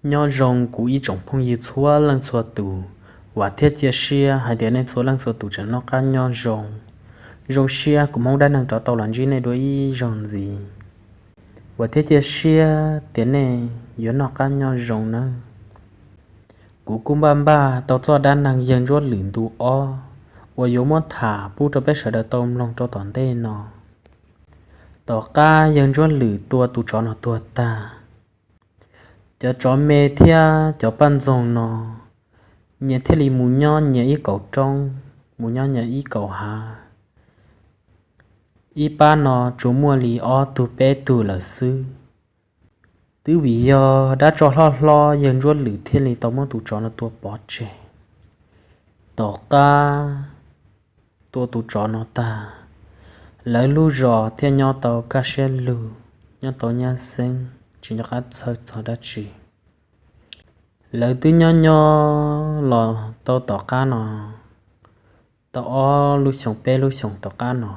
Nyob zoo kuv ib tsoom phooj ywg txhua leej txhua tus, vam thiab cia siab hais tias nej txhua leej txhua tus tseem noj qab nyob zoo. Zoo siab kuv Hmoob Dab Neeg rov tau los ntsib nej dua ib zaug ntxiv. Vam thiab cia siab tias nej yuav noj qab nyob zoo nawb. Kuv kuj npaj npaj tau txoj dab neeg Yawg Ntsuab Lwm ntu ob uas yuav muab tham pub rau peb sawv daws tau mloog rau tom ntej no. Tom qab Yawg Ntsuab Lwm tua tus tsov no tuag tag, cov tsov me thiab cov poj ntxoog no nyias thiaj li mus nyob nyias ib kaum roob, mus nyob nyias ib kaum hav. Ib pab no tsuas muaj li ob tug peb tug lawm xwb. Twb vim yog dab tsov hlob hlob Yawg Ntsuab Lwm thiaj li tau muab tus tsov no tua pov tseg. Tom qab tua tus tsov no tag, lawv lub zos thiaj nyob tau kaj siab lug, nyob tau nyab xeeb, tsis nco qab txhawj txog dab tsi. Lawv twb nyob nyob los tau tom qab no, tau ob lub xyoos peb lub xyoos tom qab no,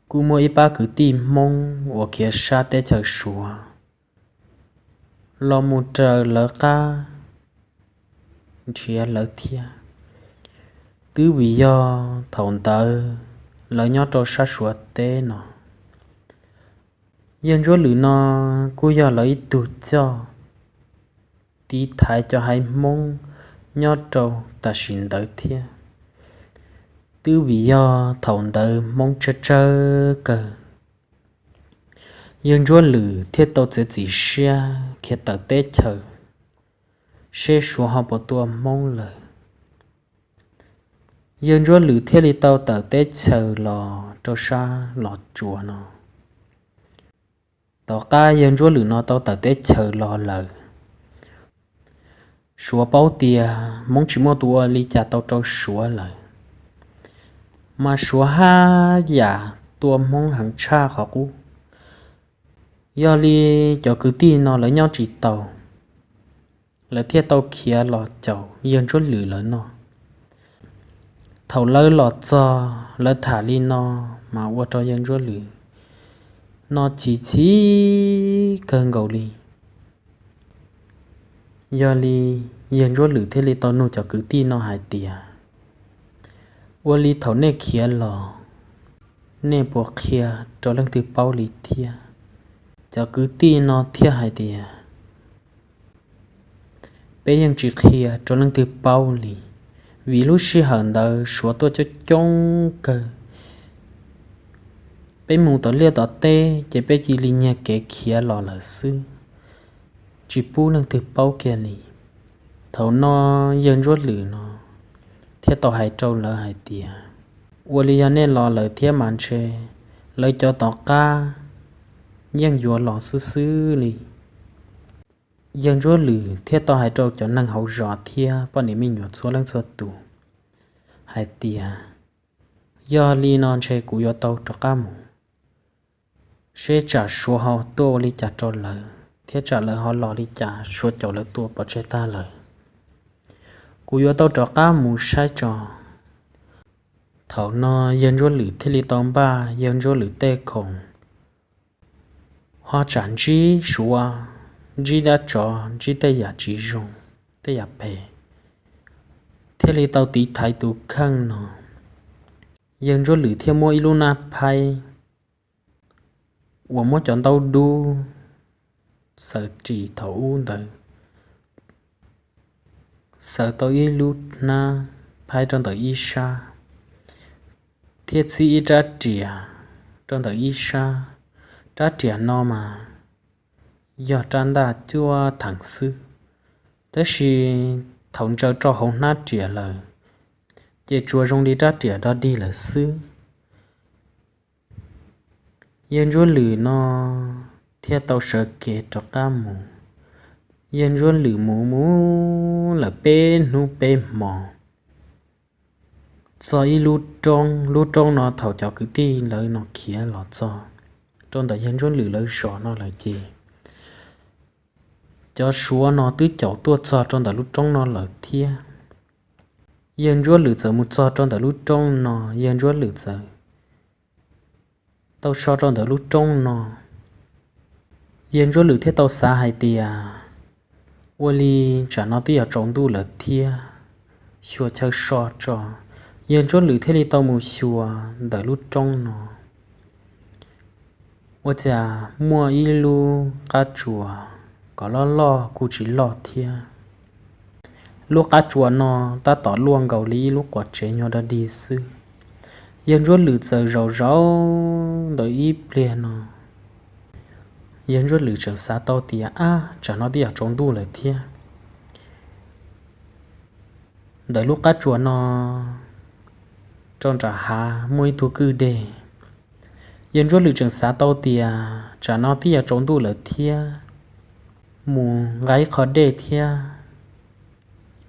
kuj muaj ib pab kwv tij Hmoob uas khiav sab teb chaws Suav los mus raws lawv qab nrhiav lawv thiab. Twb vim yog thaum ntawd lawv nyob rau sab Suav teb no, Yawg Ntsuab Lwm no kuj yog lawv ib tug coj tiv thaiv cov haiv Hmoob nyob rau tam sim ntawd thiab. Twb vim yog thaum ntawd Hmoob tsawg tsawg kawg, Yawg Ntsuab Lwm thiaj tau txiav txim siab khiav tawm teb chaws, seb Suav ho puas tua Hmoob lawm. Yawg Ntsuab Lwm thiaj li tau tawm teb chaws los rau sab Los Tsuas no. Tom qab Yawg Ntsuab Lwm no tau tawm teb chaws los lawm, Suav paub tias Hmoob tsis muaj tus ua li cas tau rau Suav lawm, mas Suav haj yam tua Hmoob heev tshaj qhov qub. Yog li cov kwv tij no lawv nyob tsis tau, lawv thiaj tau khiav los caum Yawg Ntsuab Lwm lawv no. Thaum lawv los txog lawv tham li no, mas ua rau Yawg Ntsuab Lwm no chim chim kawg nkaus li. Yog li Yawg Ntsuab Lwm thiaj li tau nug cov kwv tij no hais tias, ua li thaum nej khiav los, nej puas qhia rau leej twg paub li thiab? Cov kwv tij no thiaj hais tias, peb yeej tsis qhia rau leej twg paub li, vim lub sij hawm ntawd Suav tuaj coob coob kawg. Peb mus tom liaj tom teb ces peb cia li nyiag kev khiav los lawm xwb, tsis pub leej twg paub kiag li. Thaum no Yawg Ntsuab Lwm no thiaj tau hais rau lawv hais tias, ua li yog nej los lawm thiab mas ntshe lawv cov tom qab yeej yuav los xwb xwb li. Yawg Ntsuab Lwm thiaj tau hais rau cov neeg hauv zos thiab poj niam me nyuam txhua leej txhua tus hais tias, yog li no ntshe kuv yuav tau rov qab mus, seb tsam Suav ho tuaj ua li cas rau lawv thiab tsam lawv ho los li cas, Suav caum lawv tua pov tseg tag lawm. Kuv yuav tau rov qab mus saib tso. Thaum no Yawg Ntsuab Lwm thiaj li tau npaj Yawg Ntsuab Lwm tej khoom, ho tsam ntsib Suav, ntsib dab tsov, ntsib tej yam tsis zoo, tej yam phem, thiaj li tau tiv thaiv tus kheej no. Yawg Ntsuab Lwm thiaj muab ib lub nab phaib uas muab cov ntaub dub xaws ris thaum ub ntawd, xaws tau ib lub nab phaib rau ntawm ib sab, thiab txib ib rab riam rau ntawm ib sab. Rab riam no mas yog rab ntaj cuaj theem xwb, tab sis thaum ntsaws rau hauv hnab riam lawm, ces tsuas zoo li rab riam dog dig lawm xwb. Yawg Ntsuab Lwm no thiaj tau sawv kev rov qab mus. Yawg Ntsuab Lwm mus mus lawm peb hnub peb hmo, txog ib lub roob. Lub roob no thaum cov kwv tij lawv no khiav los txog rau ntawm Yawg Ntsuab Lwm lawv zos no lawm ces cov Suav no twb caum tuaj txog rau ntawm lub roob no lawm thiab. Yawg Ntsuab Lwm txawm mus txog rau ntawm lub roob no, Yawg Ntsuab Lwm txawm tau so rau ntawm lub roob no. Yawg Ntsuab Lwm thiaj tau xav hais tias, ua li tsam no twb yog tsaus ntuj lawm thiab, xyuas chaw so tso. Yawg Ntsuab Lwm thiaj li tau mus xyuas ntawm lub roob no, ua cas muaj ib lub qab tsuas kom loj loj kuj tsis loj thiab. Lub qab tsuas no tab tom luaj nkaus li ib lub quas tsev nyuag dog dig xwb. Yawg Ntsuab Lwm txawm zaum zaum ntawd ib pliag no, Yawg Ntsuab Lwm tseem xav tau tias, ab, tsam no twb yog tsaus ntuj lawm thiab. Ntawm lub qab tsuas no rau nram hav muaj ib tug kwj deg. Yawg Ntsuab Lwm tseem xav tau tias, tsam no twb yog tsaus ntuj lawm thiab, mus nqa ib qho dej thiab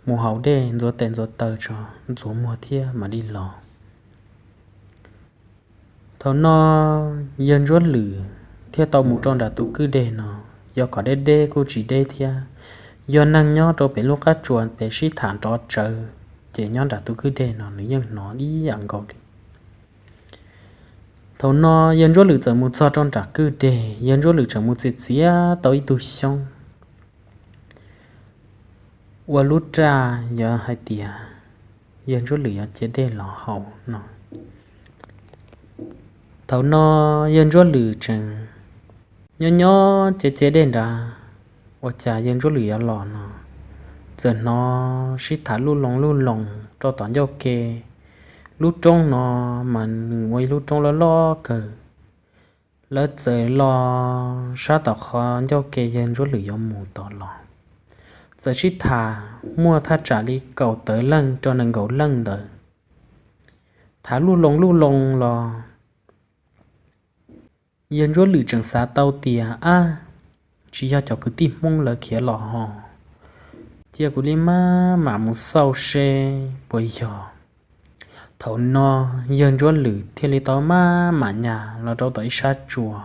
mus haus dej ntxuav tes ntxuav taw tso, ntxuav muag thiab mam li los. Thaum no Yawg Ntsuab Lwm thiaj tau mus rau nram tus kwj deg no, yog kom deb deb kuj tsis deb thiab. Yog neeg nyob rau pem lub qab tsuas pem sib tham nrov tsawv, ces nyob nram tus kwj deg no nws yeej hnov ib yam nkaus li. Thaum no Yawg Ntsuab Lwm txawm mus txog rau nram kwj deg, Yawg Ntsuab Lwm tseem mus txiav txiav tau ib tug xyoob ua lub raj, yog hais tias Yawg Ntsuab Lwm yuav cia dej los haus no. Thaum no Yawg Ntsuab Lwm tseem nyob nyob cia cia dej nrad, ua cas Yawg Ntsuab Lwm yuav los no, txawm hnov sib tham luj loo luj loo rau tom ncauj ke. Lub roob no mas nws ua ib lub roob loj loj kawg. Lawv txawm los sab tom qhov ncauj ke Yawg Ntsuab Lwm yuav mus tod los, txawm sib tham muaj thaj tsam li kaum tawm leej rau nees nkaum leej ntawd, tham luj loo luj loo los. Yawg Ntsuab Lwm tseem xav tau tias, ab, tsis yog cov kwv tij Hmoob lawv khiav los ho, cia kuv li maj mam mus xauj seb puas yog. Thaum no Yawg Ntsuab Lwm thiaj li tau maj mam nyas los rau tom ib sab tsua.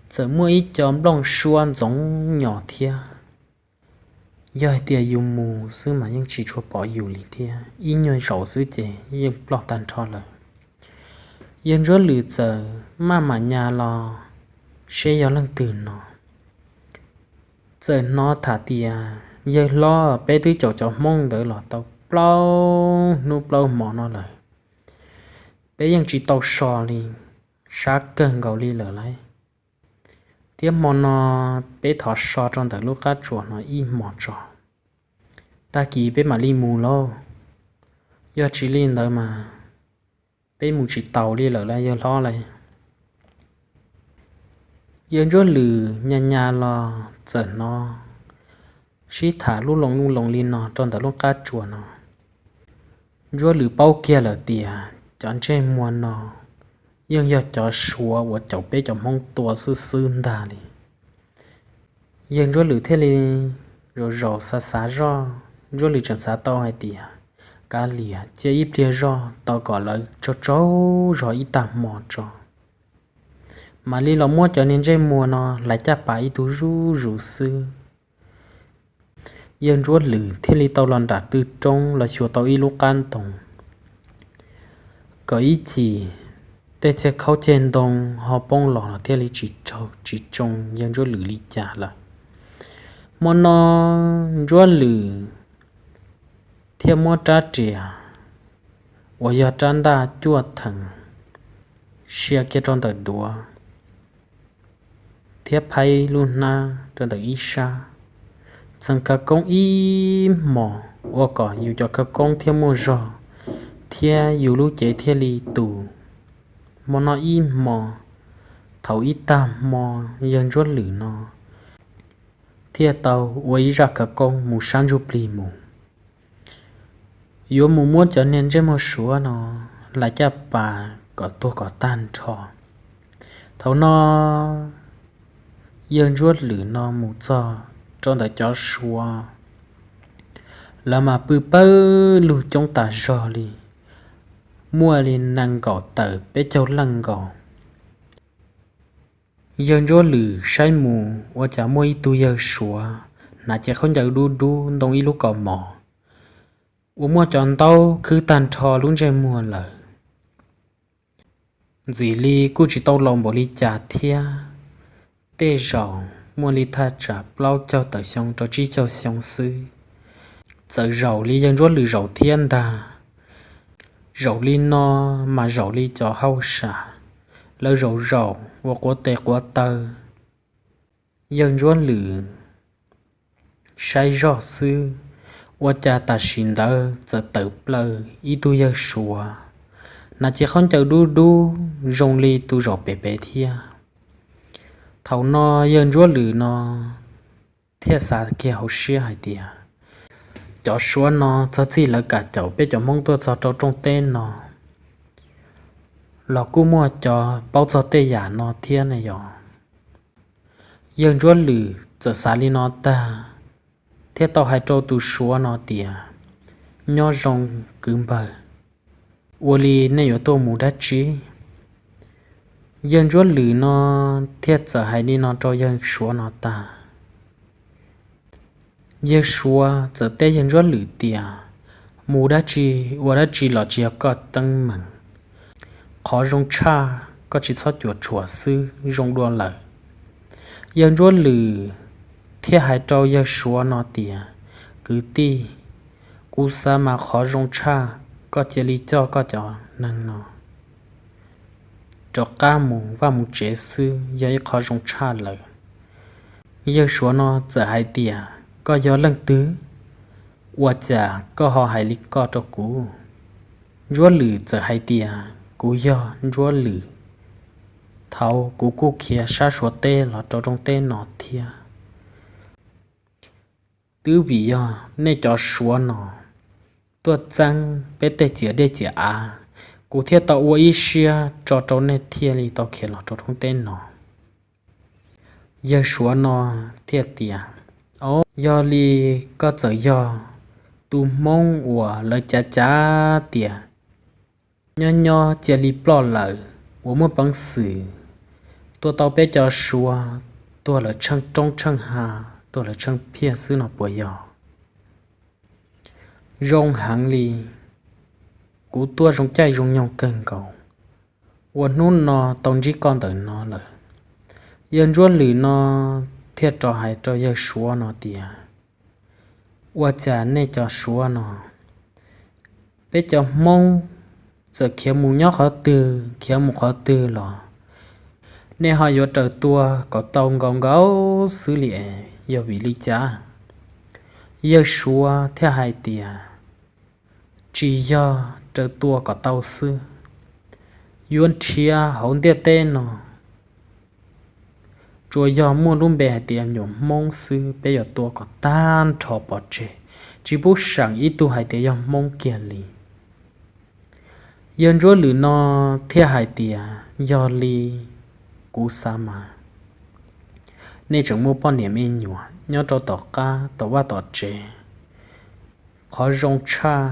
Txawm muaj ib co nplooj suab ntxoov nyos thiab. Yog hais tias yus mus xwb mas yeej tsis tshua pom yus li thiab, ib nyuag zaus xwb ces yeej ploj tag nrho lawm. Yawg Ntsuab Lwm txawm maj mam nyas los seb yog leej twg no. Txawm hnov tham tias, yawg hlob, peb twb caum cov Hmoob ntawd los tau plaub hnub plaub hmo no lawm, peb yeej tsis tau so li, sab kawg nkaus li lawm lauj. Thiab hmo no peb thov so rau ntawm lub qab tsuas no ib hmo tso, tag kis peb mam li mus lauj. Yog tsis li ntawd mas peb mus tsis taus li lawm lauj yawg hlob lauj. Yawg Ntsuab Lwm nyas nyas los txawm hnov sib tham luj loo luj loo li no rau ntawm lub qab tsuas no. Ntsuab Lwm paub kiag lawm tias cov ntsej muag no yeej yog cov Suav uas caum peb cov Hmoob tua xwb xwb ntag li. Yawg Ntsuab Lwm thiaj li zaum zaum xav xav zoj, Ntsuab Lwm tseem xav tau hais tias, kav liam, cia ib pliag zog tos kom lawv tsaug tsaug zog ib tag hmo tso, mam li los muab cov niag ntsej muag no hlais caj pas ib tug zuj zus xwb. Yawg Ntsuab Lwm thiaj li tau los nram tw roob los xyuas tau ib lub qab ntoo, kom ib chim tej txiag khaub ceg ntoo ho poob los los thiaj li tsis raug tsis tsoo Yawg Ntsuab Lwm li cas lawm. Hmo no Ntsuab Lwm thiaj muab rab riam uas yog rab ntaj cuaj theem sia kiag rau ntawm duav, thiab phaib lub hnab rau ntawm ib sab, txeev khawv koob ib hmos ua kom yus cov khawv koob thiaj muaj zog, thiab yus lub cev thiaj li tus. Hmo no ib hmo, thaum ib tag hmo, Yawg Ntsuab Lwm no thiaj tau ua ib zaj khawv koob mus sab ntsuj plig mus, yuav mus muab cov niag ntsej muag Suav no hlais caj pas kom tuag kom tag nrho. Thaum no Yawg Ntsuab Lwm no mus txog rau ntawm cov Suav, lawv mas pw pawg lug coob tas zog li, muaj li nees nkaum tawm peb caug leej nkaus. Yawg Ntsuab Lwm saib mus ua cas muaj ib tug yawg Suav hnav cev khaub ncaws dub dub ntoo ib lub kaus mom uas muaj cov ntaub khwb tag nrho lub ntsej muag lawm. Ntxim li kuj tsis tau laus npaum li cas thiab, Tej zaum muaj li thaj tsam plaub caug tawm xyoo rau tsib caug xyoo xwb, txawm zaum li yawg Ntsuab Lwm zaum thiab ntag. Zaum li no mas zaum li cov hauj sam, lawv zaum zaum ua quav tes quav taw. Yawg Ntsuab Lwm saib zoj xwb, ua cas tam sim ntawd txawm tawm plaws ib tug yawg Suav, hnav cev khaub ncaws dub dub zoo li tus zaum pem pem thiab. Thaum no yawg Ntsuab Lwm no thiaj xav kiag hauv siab hais tias, cov Suav no txog txij lawv kam caum peb cov Hmoob tuaj txog rau rooj teb no los kuj muaj cov paub txog tej yam no thiab ne yog. Yawg Ntsuab Lwm txawm xav li no tag, thiaj tau hais rau tus Suav no tias, nyob zoo kwv npawg, ua li nej yuav tuaj mus dab tsi? Yawg Ntsuab Lwm no thiaj txawm hais li no rau yawg Suav no tag. Yawg Suav txawm teb yawg Ntsuab Lwm tias, mus dab tsi, ua dab tsi los tsis yog koj teeb meem. Qhov zoo tshaj koj tsis txhob cuam tshuam xwb zoo dua lawm. Yawg Ntsuab Lwm thiaj hais rau yawg Suav no tias, kwv tij, kuv xav mas qhov zoo tshaj koj cia li coj koj cov neeg no rov qab mus vaj mus tsev xwb yog ib qho zoo tshaj lawm. Yawg Suav no txawm hais tias, koj yog leej twg? Ua cas koj ho hais li koj rau kuv? Ntsuab Lwm txawm hais tias, kuv yog Ntsuab Lwm, thaud kuv kuj khiav sab Suav teb los rau rooj teb no thiab. Twb vim yog nej cov Suav no tuaj txeeb peb tej ciam dej ciam av, kuv thiaj tau ua ib siab tso rau nej thiaj li tau khiav los rau rooj teb no. Yawg Suav no thiaj tias, o, yog li koj txawm yog tus Hmoob uas lawv cav cav tias nyob nyob cia li ploj lawm uas muaj peev xwm tua tau peb cov Suav tuag lawv tsheej roob tsheej hav, tuag lawv tsheej phiaj xwb no puas yog? Zoo heev li, kuv tuaj zoo caij zoo nyoog kawg nkaus uas hnub no tau ntsib koj ntawm no lawm. Yawg Ntsuab Lwm no thiaj rov hais rau yawg Suav no tias, ua cas nej cov Suav no, peb cov Hmoob txawm khiav mus nyob qhov twg khiav mus qhov twg los nej ho yuav raws tua kom tau nkaus nkaus xwb li es yog vim li cas? Yawg Suav thiaj hais tias, tsis yog raws tua kom tau xwb, yuav nrhiav hauv ntiaj teb no tsuas yog muaj lub npe hais tias nyuam Hmoob xwb peb yuav tua kom tag nrho pov tseg, tsis pub seem ib tug hais tias yog Hmoob kiag li. Yawg Ntsuab Lwm no thiaj hais tias, yog li kuv xav mas nej tseem muaj poj niam me nyuam nyob rau tom qab tom vaj tom tsev, qhov zoo tshaj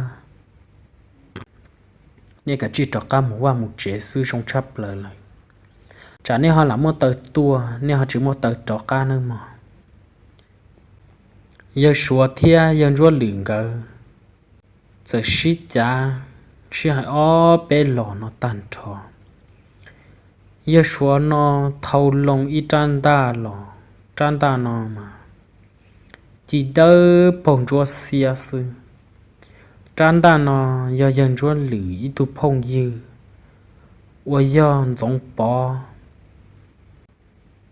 nej kav tsij rov qab mus vaj mus tsev xwb zoo tshaj plaws lawm. Tsam nej ho lam muaj taw tuaj, nej ho tsis muaj taw rov qab nawb mog. Yawg Suav thiab yawg Ntsuab Lwm nkawd txawm sib cav sib hais ob peb los no tag nrho. Yawg Suav no thau loo ib rab ntaj los, rab ntaj no mas ci dawb paug ntsuab xiab xwb. Rab ntaj no yog yawg Ntsuab Lwm ib tug phooj ywg uas yog Ntxoov Pov.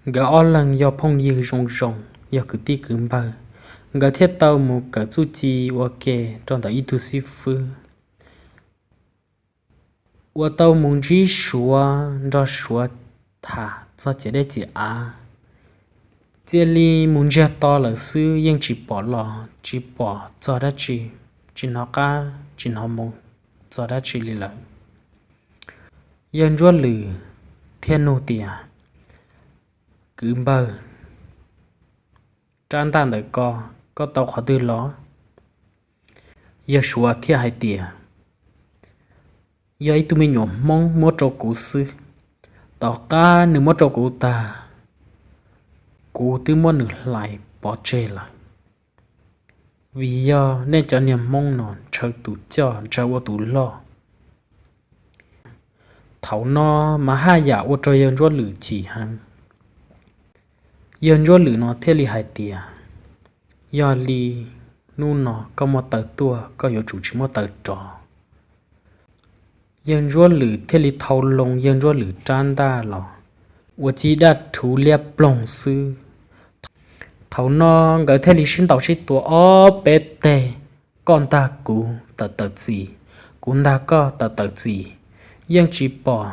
Nkawd ob leeg yog phooj ywg zoo zoo, yog kwv tij kwv npawg, nkawd thiaj tau mus kawm txuj ci ua ke rau ntawm ib tug xib fwb uas tau mus ntsib Suav nrog Suav tham txog ciam dej ciam av. Cia li mus ntsiag to lawm xwb, yeej tsis pom los tsis pom txog dab tsi, tsis hnov qab tsis hnov moo txog dab tsi li lawm. Yawg Ntsuab Lwm thiaj nug tias, kwv npawg, rab ntaj ntawm ko, koj tau qhov twg los? Yawg Suav thiaj hais tias, yog ib tug me nyuam Hmoob muab rau kuv xwb. Tom qab nws muab rau kuv tag, kuv twb muab nws hlais pov tseg lawm, vim yog nej cov niag Hmoob no ntshaw tus coj ntshaw ua tus loj. Thaum no mas haj yam ua rau yawg Ntsuab Lwm chim heev. Yawg Ntsuab Lwm no thiaj li hais tias, Yog li hnub no koj muaj taw tuaj, koj yuav tsum tsis muaj taw rov. Yawg Ntsuab Lwm thiaj li thau loo yawg Ntsuab Lwm rab ntaj los ua ci daj rhuv liab ploog xwb. Thaum no nkawd thiaj li sib ntaus sib tua ob peb teg, koj ntag kuv tawm tawm txim, kuv ntag koj tawm tawm txim, yeej tsis pom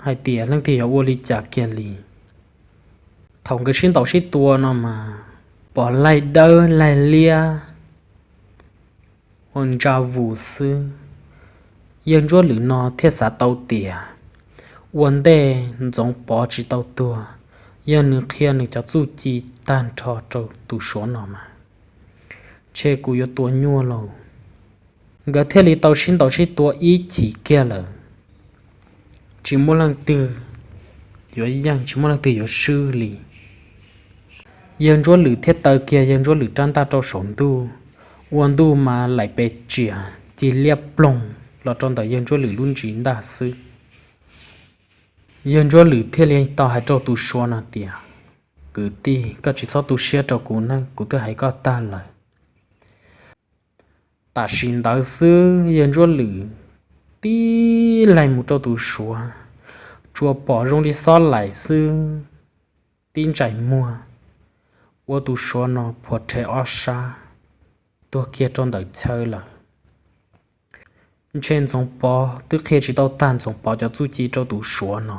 hais tias leej twg yuav ua li cas kiag li. Thaum nkawd sib ntaus sib tua no mas pom laig dawb laig liab ua ntsa vus xwb. Yawg Ntsuab Lwm no thiaj xav tau tias, ua ntej Ntxoov Pov tsis tau tuag, yog nws qhia nws cov txuj ci tag nrho rau tus Suav no mas, ntshe kuv yuav tua nyuaj lauj. Nkawd thiaj li tau sib ntaus sib tua ib chim kiag lawm, tsis muaj leej twg yuav yeej, tsis muaj leej twg yuav swb li. Yawg Ntsuab Lwm thiaj taw kiag yawg Ntsuab Lwm rab ntaj rau saum ntuj, ua ntuj mas laim pes tsias ci liab ploog los rau ntawm yawg Ntsuab Lwm lub ntsis ntaj xwb. Yawg Ntsuab Lwm thiaj li tau hais rau tus Suav no tias, Kwv tij, koj tsis txhob tu siab rau kuv ne, kuv twb hais koj tag lawm. Tam sim ntawd xwb yawg Ntsuab Lwm tib laig mus rau tus Suav, tsuas pom zoo li xob laim xwb, tib ntsais muag ua tus Suav no phuav rhe ob sab, tuag kiag rau ntawm chaw lawm. Ntshe Ntxoov Pov twb qhia tsis tau tag Ntxoov Pov cov txuj ci rau tus Suav no,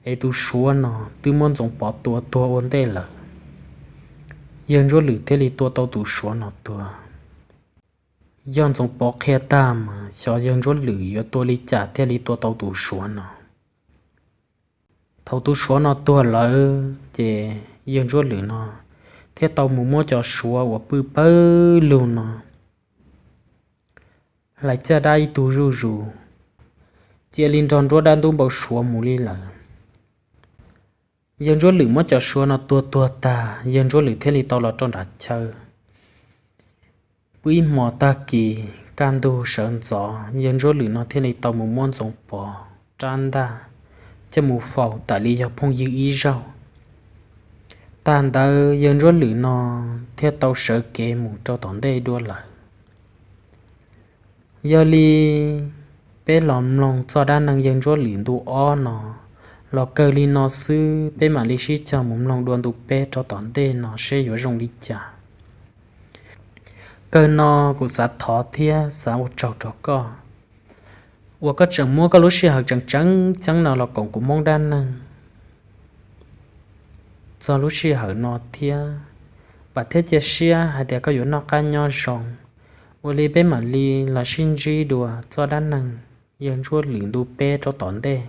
es tus Suav no twb muab Ntxoov Pov tua tuag ua ntej lawm. Yawg Ntsuab Lwm thiaj li tua tau tus Suav no tuag. Yog Ntxoov Pov qhia tag mas xyov yawg Ntsuab Lwm yuav tua li cas thiaj li tua tau tus Suav no. Thaum tus Suav no tuag lawm ces yawg Ntsuab Lwm no thiaj tau mus muab cov Suav uas pw pawg lug no hlais caj dab ib tug zuj zus, cia li nrog nruab dab ntub npau suav mus li lawm. Yawg Ntsuab Lwm muab cov Suav no tua tuag tag, yawg Ntsuab Lwm thiaj li tau los rau nram chaw. Pw ib hmos tag kis kaj ntug sawv ntxov, yawg Ntsuab Lwm no thiaj li tau mus muab Ntxoov Pov rab ntaj coj mus faus tas li yog phooj ywg ib zaug. Tag ntawd yawg Ntsuab Lwm no thiaj tau sawv kev mus rau tom ntej dua lawm. Yog li peb los mloog txoj dab neeg yawg Ntsuab Lwm ntu ob no los kawg li no xwb, peb mam li sib cog mus mloog dua ntu peb rau tom ntej no seb yuav zoo li cas. Kawg no kuv xav thov thiab xav ua tsaug rau koj uas koj tseem muab koj lub sij hawm tseem tseeb txeeb no los koom kuv Hmoob dab neeg txog lub sij hawm no thiab. Vam thiab cia siab hais tias koj yuav noj qab nyob zoo. Ua li peb mam li los sib ntsib dua txoj dab neeg yawg Ntsuab Lwm ntu peb rau tom ntej.